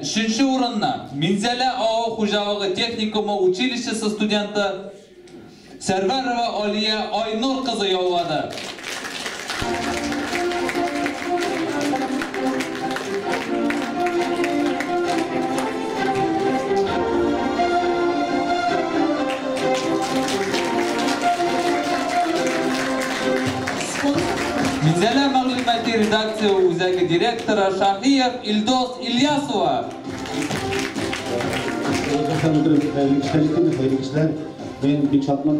өченче урынны Минзәлә авыл хуҗалыгы техникумы училищесы студенты Сәрвәрова Алия Айнур кызы яулады. Минзәлә мәгълүмати редакция үзәге директоры Шаһиев Илдос Ильяс улы. Хәерле кичләр. Мин бик шатмын,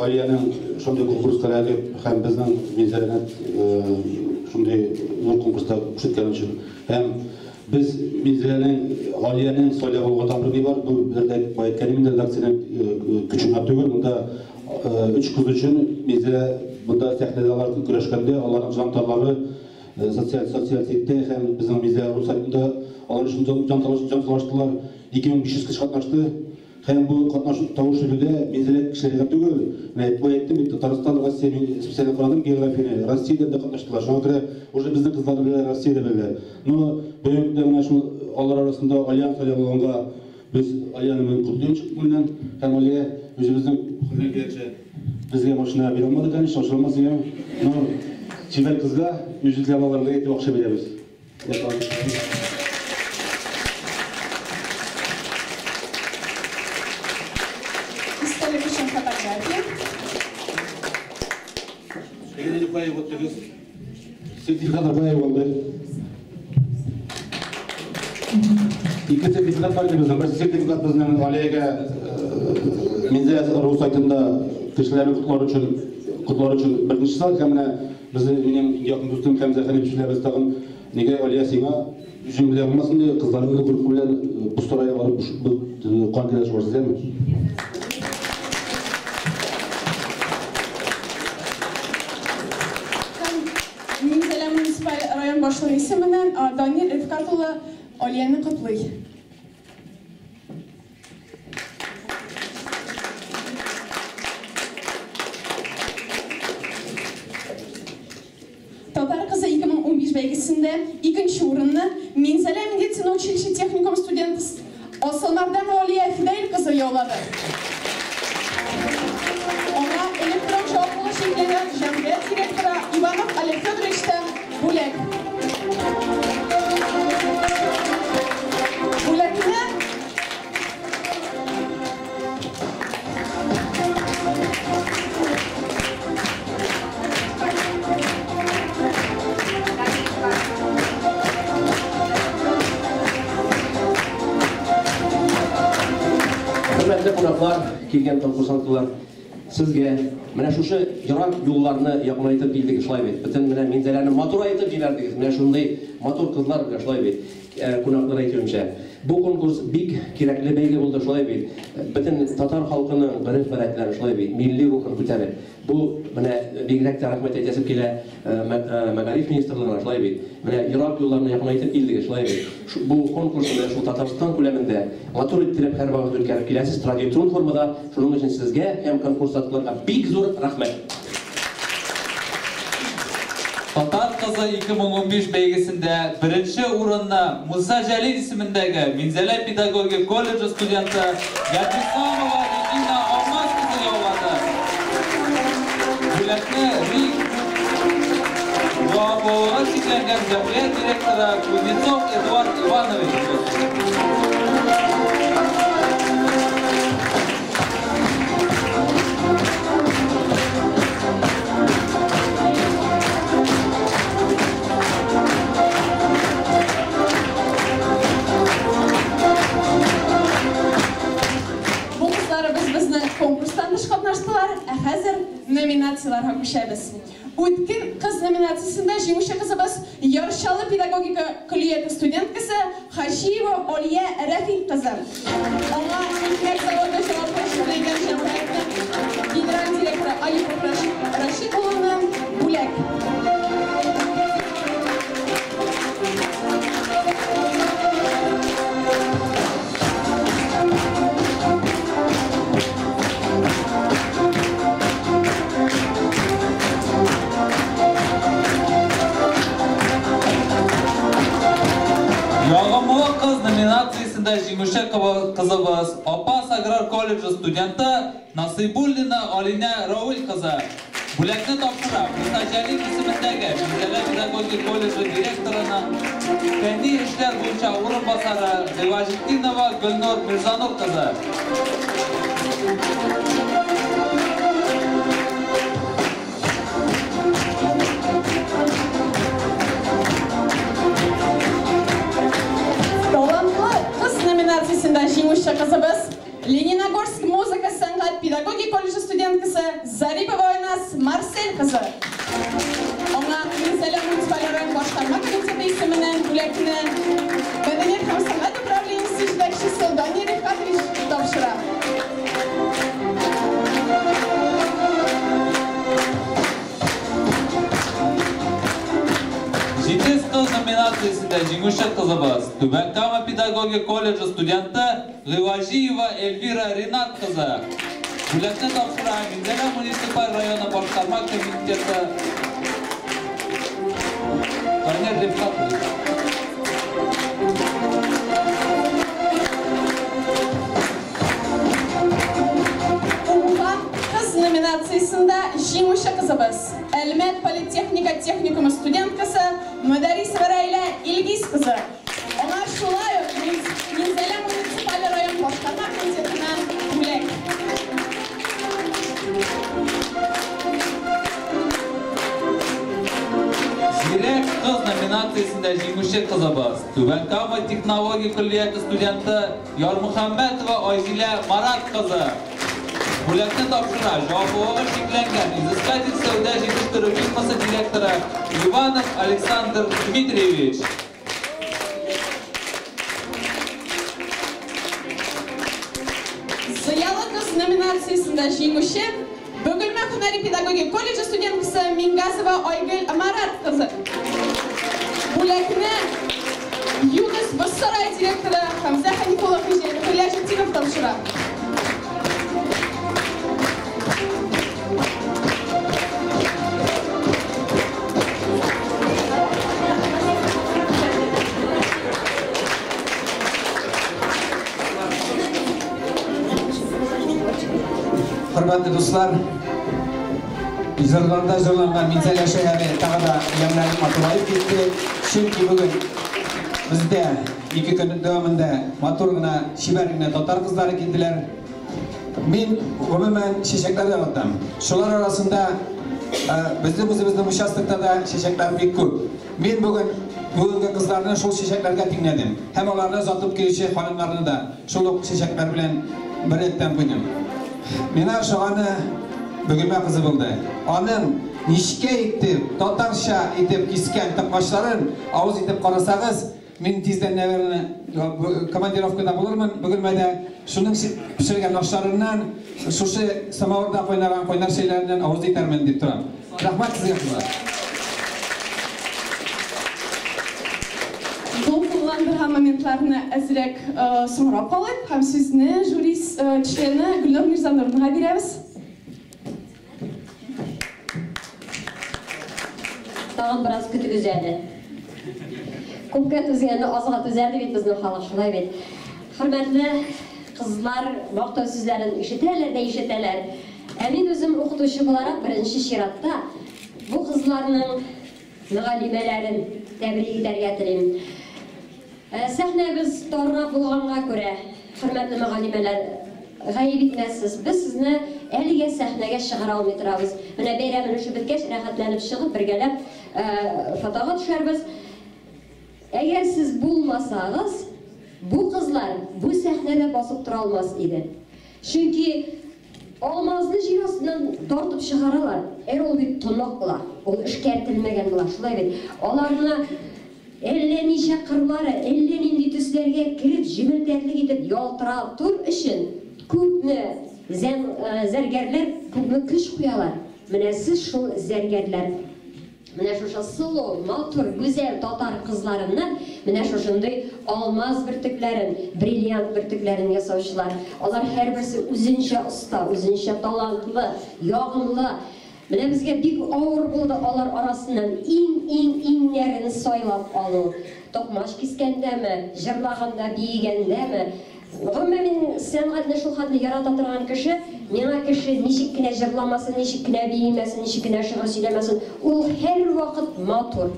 Алиянең шундый конкурска эләгеп һәм безнең Минзәләне шундый зур конкурста күрсәткән өчен. Һәм без Минзәләнең, Алиянең сайлап алуга тагын бер ни бар, бу бер дә әйткәнем инде редакциянең көче генә түгел, монда өч кыз өчен Минзәлә монда сәхнәдә алар көрәшкәндә, аларның җантарлары социаль сетьтә һәм безнең Минзәлә рус сайтында алар өчен җан талаштылар. 2500 кеше катнашты. Һәм бу катнашу тавыш бирүдә Минзәлә кешеләре генә түгел, менә бу әйттем бит, Татарстан, Россия, мин специально карадым географияне, Россиядән дә катнаштылар. Шуңа күрә уже безнең кызларны беләләр, Россиядә беләләр. Но бүгенге көндә менә шул алар арасында Алияне сайлап алганга без Алияне мин котлыйм чын күңелдән. Һәм Алия үзебезнең хәлдән килгәнчә безгә машина бирә алмады, конечно, ашыра алмас дигән. Но чибәр кызга үзебезгә алырга итеп акча бирәбез. Истәлек өчен фотография. Сертификат булды. Ике сертификат бар иде безнең. Бер сертификат безнең Алиягә Минзәлә рус сайтында кешеләрне котлар өчен беренче сат һәм менә безнең минем якын дустым Хәмзә Хәлимович белән без тагын нигә Алия сиңа үзең белә алмасын диye кызларыңны группа белән боз сарайга барып кан килә шуарсыз, яме? Минзәлә муниципаль район башлыгы исеменнән Данил Рифкат улы Алияне котлый. Татар кызы 2015 бәйгесендә икенче урынны Минзәлә медицина училище техникум студенты Асылмарданова Алия Фидаил кызы яулады. Аңа электрон җаваплылыгы чикләнгән җәмгыять директоры Иванов Олег Федоровичтан бүләк. Бүләкне Хөрмәтле кунаклар, килгән конкурсантлар, сезгә менә шушы ерак юлларны якынайтып килдек, шулай бит. Бөтен менә Минзәләне матурайтып җибәрдегез. Менә шундый матур кызлар белән шулай бит. Кунаклар әйтүенчә, бу конкурс бик кирәкле бәйге булды, шулай бит. Бөтен татар халкының гореф-гадәтләре шулай бит, милли рухын күтәреп. Бу менә бигрәк тә рәхмәт әйтәсем килә мәгариф министрлыгына, шулай бит. Менә ерак юлларны якынайтып килдек, шулай бит. Бу конкурс менә шул Татарстан күләмендә матур иттереп һәрвакыт үткәреп киләсез традицион формада. Шуның өчен сезгә һәм конкурсантларга бик зур рәхмәт. Татар кызы 2015 бәйгесендә беренче урынны Муса Җәлил исемендәге Минзәлә педагогик колледжы студенты Габдисламова Регина Алмаз кызы яулады. Бүләкне РИК җаваплылыгы чикләнгән җәмгыять директоры Кузнецов Эдуард Иванович. Бу кызларыбыз безнең конкурстан тыш катнаштылар, ә хәзер номинацияләргә күчәбез. Үткен кыз номинациясендә җиңүче кызыбыз Яр Чаллы педагогика көллияте студенткасы Хаҗиева Алия Рәфил кызы. Аңа икмәк заводы җаваплы чикләнгән җәмгыятьнең генераль директоры Алипов Рашид улыннан бүләк. Ягымлы кыз номинациясендә җиңүче кызыбыз Апас аграр колледжы студенты Насыйбуллина Алинә Рауль кызы. Бүләкне тапшыра Муса Җәлил исемендәге Минзәлә педагогик колледжы директорының фәнни эшләр буенча урынбасары Гыйлаҗетдинова Гөлнур Мирзанур кызы. Талантлы кыз номинациясендә җиңүче кызыбыз Лениногорск музыка сәнгать педагогик колледжы студенткасы Зарипова Айназ Марсель кызы. Аңа Минзәлә муниципаль район башкарма комитеты исеменнән бүләкне Мәдәният һәм сәнгать управлениесе җитәкчесе Данил Рифкатович тапшыра. Җитез кыз номинациясендә җиңүче кызыбыз Түбән Кама педагогик колледжы студенты Гыйлаҗиева Эльвира Ринат кызы. Бүләкне тапшыра Минзәлә муниципаль районы башкарма комитеты Данил Рифкатович. Уңган кыз номинациясендә җиңүче кызыбыз Әлмәт политехника техникумы студенткасы Мөдәрисова Рәйлә Илгиз кызы. Аңа шулай ук Минзәлә муниципаль район башкарма комитетыннан бүләк. Зирәк кыз номинациясендә җиңүче кызыбыз Түбән Кама технология көллияте студенты Ярмөхәммәтова Айзилә Марат кызы. Бүләкне тапшыра җаваплылыгы чикләнгән изыскатель сәүдә җитештерү фирмасы директоры Иванов Александр Дмитриевич. Зыялы кыз номинациясендә җиңүче Бөгелмә һөнәри педагогик колледжы студенткасы Мингазова Айгөл Марат кызы. Бүләкне Юность боз сарае директоры Хамза Ханифулла Гыйләҗетдинов тапшыра. Хөрмәтле дуслар, җырларда җырланган Минзәлә шәһәре тагы да ямьләнеп матураеп китте. Чөнки бүген бездә ике көн дәвамында матур гына, чибәр генә татар кызлары килделәр. Мин гомумән чәчәкләр яратам. Шулар арасында безнең үзебезнең участокта да чәчәкләр бик күп. Мин бүген бүгенге кызларны шул чәчәкләргә тиңләдем. Һәм аларны озатып килүче ханымнарны да шул ук чәчәкләр белән бер рәттән куйдым. Миңа ошаганы Бөгелмә кызы булды. Аның нечкә итеп, татарча итеп кискән токмачларын авыз итеп карасагыз, мин тиздән, наверное, командировкада булырмын Бөгелмәдә. Шуның пешергән ашларыннан, шушы самавырда кайнаган кайнар чәйләреннән авыз итәрмен дип торам. Рәхмәт сезгә, кызлар. Дулкынландырган моментларны әзрәк соңрак калыйк һәм сүзне жюри члены Гөлнур Мирзануровнага бирәбез. Тагын бераз көтегез әле. Күпкә түзгәнне азга түзәр ди бит безнең халык, шулай бит. Хөрмәтле кызлар, мактау сүзләрен ишетәләр дә ишетәләр. Ә мин үзем укытучы буларак беренче чиратта бу кызларның мөгаллимәләрен тәбрик итәргә телим. Сәхнәбез таррак булганга күрә, хөрмәтле мөгаллимәләр, гаеп итмәссез. Без сезне әлегә сәхнәгә чыгара алмый торабыз. Менә бәйрәм өлеше беткәч, рәхәтләнеп чыгып, бергәләп фотога төшәрбез. Әгәр сез булмасагыз, бу кызлар бу сәхнәдә басып тора алмас иде. Чөнки алмазны җир астыннан тартып чыгаралар. Әр ул бит тонык була, ул эшкәртелмәгән була, шулай бит. Аларны әллә ничә кырлары, әллә нинди төсләргә кереп, җемелдәрлек итеп ялтырату өчен күпме зәргәрләр, күпме көч куялар. Менә сез шул зәргәрләр. Менә шушы сылу, матур, гүзәл татар кызларыннан менә шушындый алмаз бөртекләрен, бриллиант бөртекләрен ясаучылар. Алар һәрберсе үзенчә оста, үзенчә талантлы, ягымлы. Менә безгә бик авыр булды алар арасыннан иң-иң-иңнәрен сайлап алу. Токмач кискәндәме, җырлаганда, биегәндәме. Гомумән, мин сәнгатьне шул хәтле ярата торган кеше, миңа кеше ничек кенә җырламасын, ничек кенә биемәсен, ничек кенә шигырь сөйләмәсен, ул һәрвакыт матур.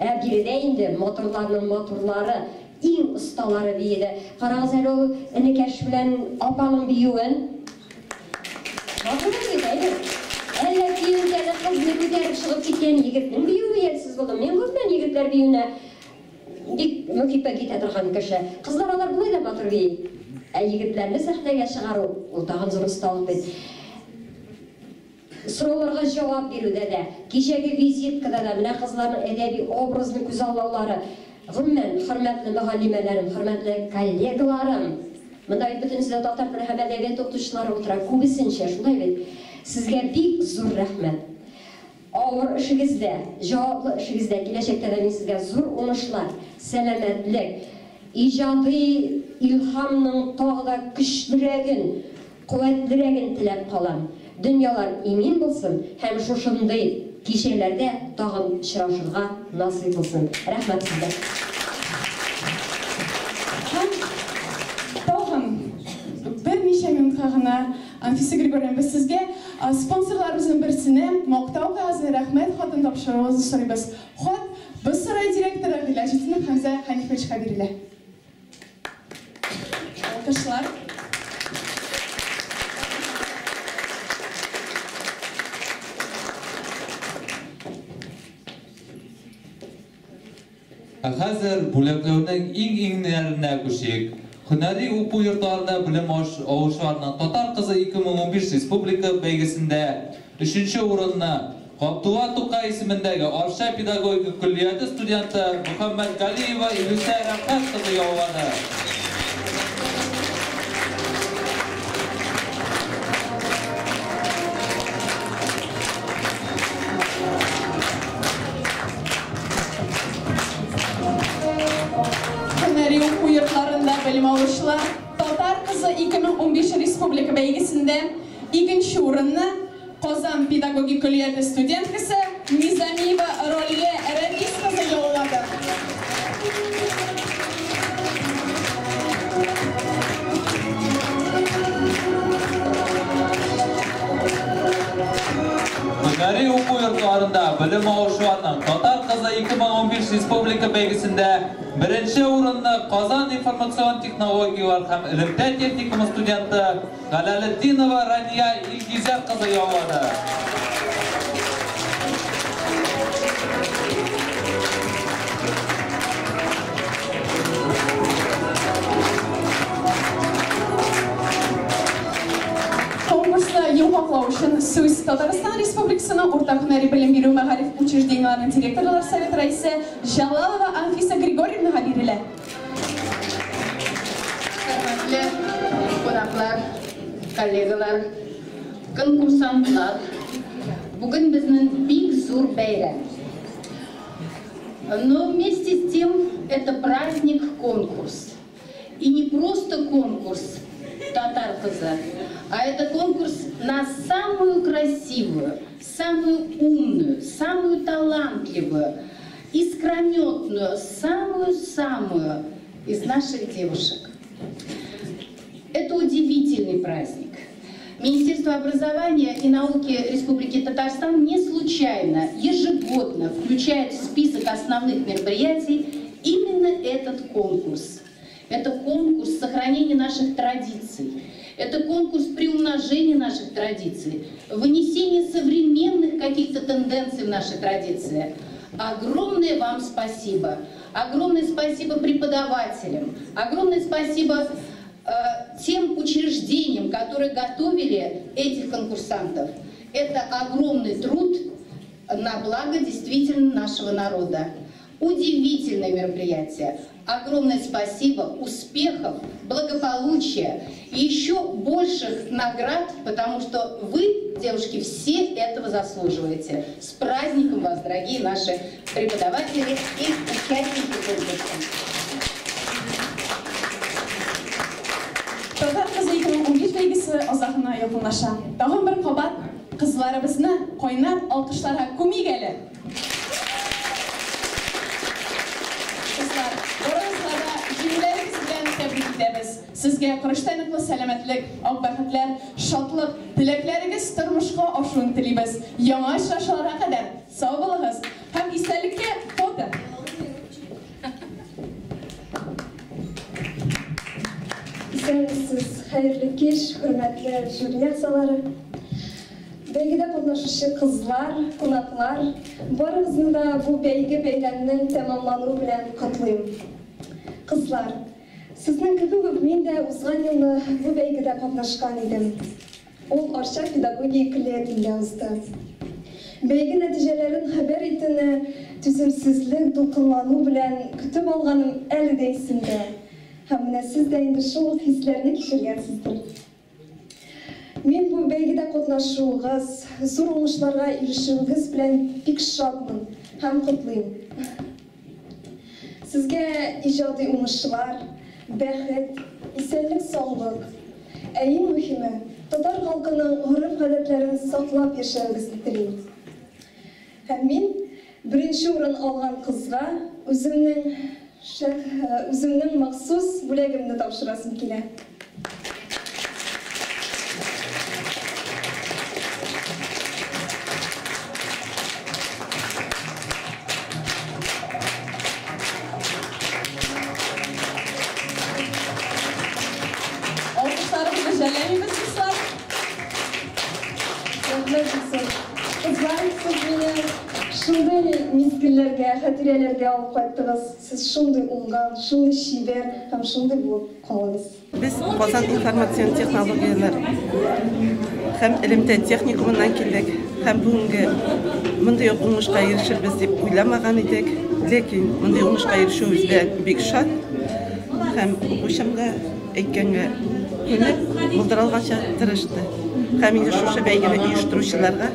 Ә биредә инде матурларның матурлары, иң осталары биеде. Карагыз әле ул энекәш белән апаның биюен. Матур бит, әйе. Әллә киемдәге кызны күтәреп чыгып киткән егетнең биюе ямьсез булды. Мин гомумән егетләр биюенә бик мөкиббән китә торган кеше. Кызлар алар болай да матур бии. Ә егетләрне сәхнәгә чыгару ул тагын зур осталык бит. Сорауларга җавап бирүдә дә, кичәге визиткада да менә кызларның әдәби образны күзаллаулары. Гомумән, хөрмәтле мөгаллимәләрем, хөрмәтле коллегаларым, монда бит бөтенесе дә татар теле һәм әдәбият укытучылары утыра, күбесенчә, шулай бит. Сезгә бик зур рәхмәт. Авыр эшегездә, җаваплы эшегездә киләчәктә дә мин сезгә зур уңышлар, сәламәтлек, иҗади илһамның тагы да көчлерәген, куәтлерәген теләп калам. Дөньялар имин булсын һәм шушындый кичәләрдә тагын очрашырга насыйп булсын. Рәхмәт сезгә. Һәм тагын берничә минутка гына, Анфиса Григорьевна, без сезгә спонсорларыбызның берсенә мактау кәгазе, рәхмәт хатын тапшыруыгызны сорыйбыз. Хат Боз сарае директоры Гыйләҗетдинов Хәмзә Хәнифовичка бирелә. Алкышлар. Ә хәзер бүләкләүнең иң-иңнәренә күчик. Һөнәри уку йортларында белем алучыларның Татар кызы 2015 республика бәйгесендә өченче урынны Габдулла Тукай исемендәге Арча педагогика көллияте студенты Мөхәммәтгалиева Илүсә Рәфкать кызы яулады. Һөнәри уку йортларында белем алучылар Татар кызы 2015 республика бәйгесендә икенче урынны Казан педагогик көллияте студенткасы Низамиева Ралилә Рәмис кызы яулады. Һөнәри уку йортларында белем алучыларның Татар кызы 2015 республика бәйгесендә беренче урынны Казан информацион технологияләр һәм элемтә техникумы студенты Галәлетдинова Рания Илгизәр кызы яулады. Конкурсны йомгаклау өчен сүз Татарстан Республикасының урта һөнәри белем бирү мәгариф учреждениеләренең директорлар советы рәисе Җәлалова Анфиса Григорьевнага бирелә. Хөрмәтле кунаклар, коллегалар, конкурсантлар, бүген безнең бик зур бәйрәм. Но вместе с тем это праздник-конкурс. И не просто конкурс «Татар кызы», а это конкурс на самую красивую, самую умную, самую талантливую, искрометную, самую-самую из наших девушек. Это удивительный праздник. Министерство образования и науки Республики Татарстан не случайно ежегодно включает в список основных мероприятий именно этот конкурс. Это конкурс сохранения наших традиций, это конкурс приумножения наших традиций, вынесения современных каких-то тенденций в наши традиции. Огромное вам спасибо. Огромное спасибо преподавателям, огромное спасибо тем учреждениям, которые готовили этих конкурсантов. Это огромный труд на благо действительно нашего народа. Удивительное мероприятие. Огромное спасибо, успехов, благополучия и еще больших наград, потому что вы, девушки, все этого заслуживаете. С праздником вас, дорогие наши преподаватели и участники конкурса. Татар кызы 2015 бәйгесе азагына якынлаша. Тагын бер кабат Кызларыбызны кайнар алкышларга күмик әле. Кызлар, барыгызга да җиңүләрегез белән тәбрик итәбез. Сезгә корычтай ныклы сәламәтлек, ак бәхетләр, шатлык, теләкләрегез тормышка ашуын телибез. Яңа очрашуларга кадәр сау булыгыз һәм истәлеккә фото. Исәнмесез, хәерле кич, хөрмәтле жюри әгъзалары. Бәйгедә катнашучы кызлар, кунаклар, барыгызны да бу бәйге бәйрәмнең тәмамлануы белән котлыйм. Кызлар, сезнең кебек үк мин дә узган елны бу бәйгедә катнашкан идем. Ул Арча педагогия көллиятендә узды. Бәйге нәтиҗәләрен хәбәр итүне түземсезлек, дулкынлану белән көтеп алганым әле дә исемдә. Һәм менә сез дә инде шул ук хисләрне кичергәнсездер. Мин бу бәйгедә катнашуыгыз, зур уңышларга ирешүегез белән бик шатмын һәм котлыйм. Сезгә иҗади уңышлар, бәхет, исәнлек-саулык, ә иң мөһиме, татар халкының гореф-гадәтләрен саклап яшәвегезне телим. Һәм мин беренче урын алган кызга үземнең үземнең махсус бүләгемне тапшырасым килә. Алкышларыбызны жәлләмибез, дуслар. Рәхмәт сезгә. Кызлар, сез мине шундый мизгелләргә, хатирәләргә алып кайттыгыз. Сез шундый уңган, шундый чибәр һәм шундый булып калыгыз. Без Казан информацион технологияләр һәм элемтә техникумыннан килдек һәм бүгенге мондый ук уңышка ирешербез дип уйламаган идек. Ләкин мондый уңышка ирешүебез белән бик шат һәм укучым да әйткәнгә күнеп, булдыра алганча тырышты. Һәм инде шушы бәйгене оештыручыларга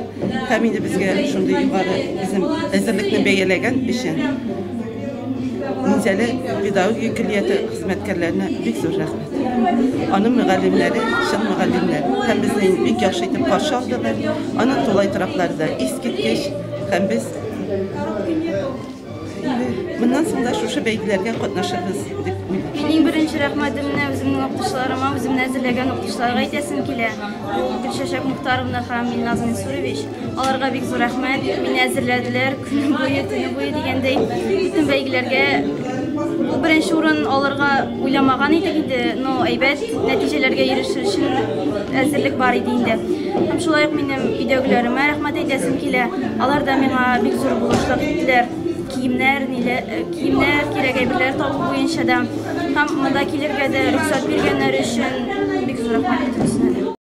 һәм инде безгә шундый югары безнең әзерлекне бәяләгән өчен Минзәлә педагогия көллияте хезмәткәрләренә бик зур рәхмәт. Аның мөгаллимнәре, чын мөгаллимнәр. Һәм безне бик яхшы итеп каршы алдылар. Аның тулай тораклары да искиткеч. Һәм без моннан соң да шушы бәйгеләргә катнашырбыз дип уйлыйм. Мин иң беренче рәхмәтемне үземнең укытучыларыма, үземне әзерләгән укытучыларга әйтәсем килә. Бу Гөлчәчәк Мухтаровна һәм Илназ Минсурович. Аларга бик зур рәхмәт. Мине әзерләделәр көне буе, төне буе дигәндәй. Бөтен бәйгеләргә бу беренче урын алырга уйламаган идек инде, но әйбәт нәтиҗәләргә ирешер өчен әзерлек бар иде инде. Һәм шулай ук минем өйдәгеләремә рәхмәт әйтәсем килә. Алар да миңа бик зур булышлык иттеләр. Киемнәр, киемнәр, кирәк әйберләр табу буенча да. Һәм монда килергә дә рөхсәт биргәннәре өчен бик зур рәхмәт бөтенесенә дә.